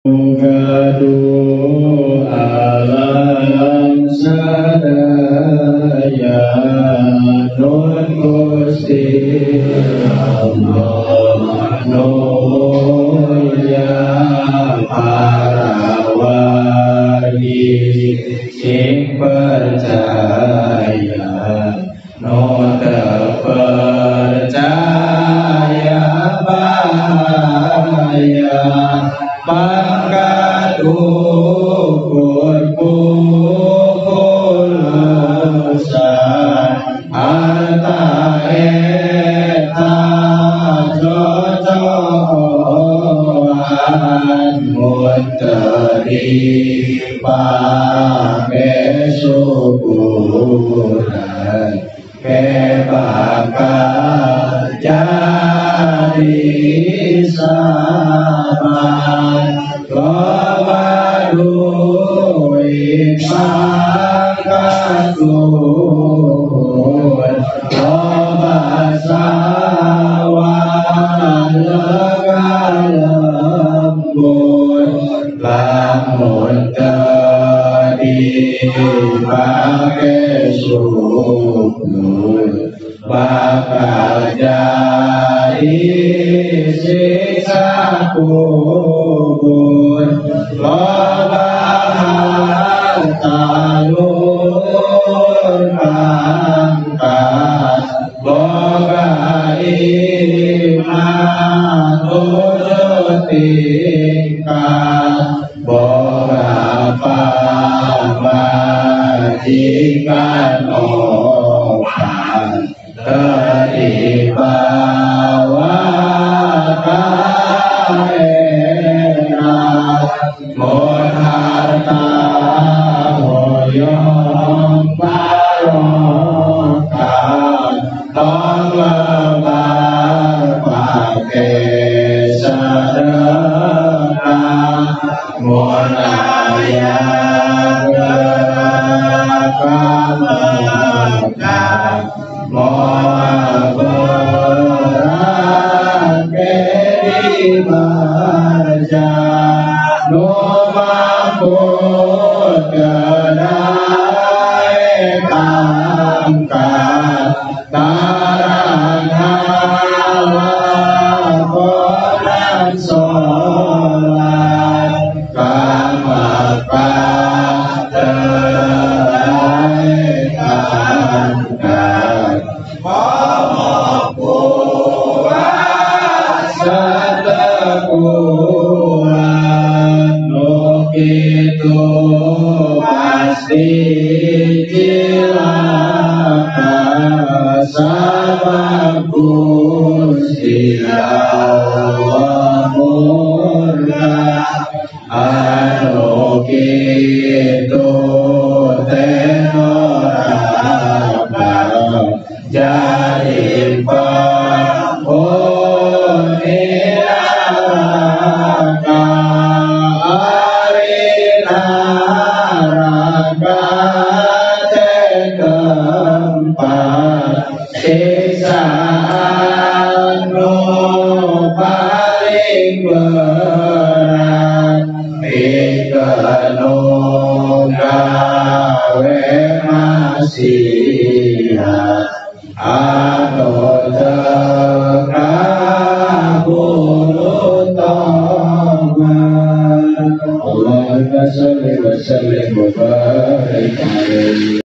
Gaduh alam sadaya nun Gusti Allah nu mulya para wali sing percaya no terpercaya bahaya pangkat ukur pukulusan harta eta cocokan munteri pake syukuran ke bakal jadi sabar loba duit pangkat luhur loba sawah lega lembur lamun teu dipake syukur bakal jadi siksa kubur loba harta luhur pangkat boga iman tujuh tingkat boga pamajikan opat terdibawa kaerat mun harta hoyong barokah tong lebar pake sedekah mun aya ka Mekah moal berat di marja nu mampu kedai pangkat tarang halakonan sholat ka Mekah teu pangkat komo puasa teu kuat nu kitu pasti cilaka sabab Gusti Allah murka anu kitu teh neraka jadi penghuni neraka ari neraka teh tempat siksaan nu paling berat pikeun nu gawe maksiat anu teu kaburu tobat. Allahumma sholli wa sallim wa barik alaihi.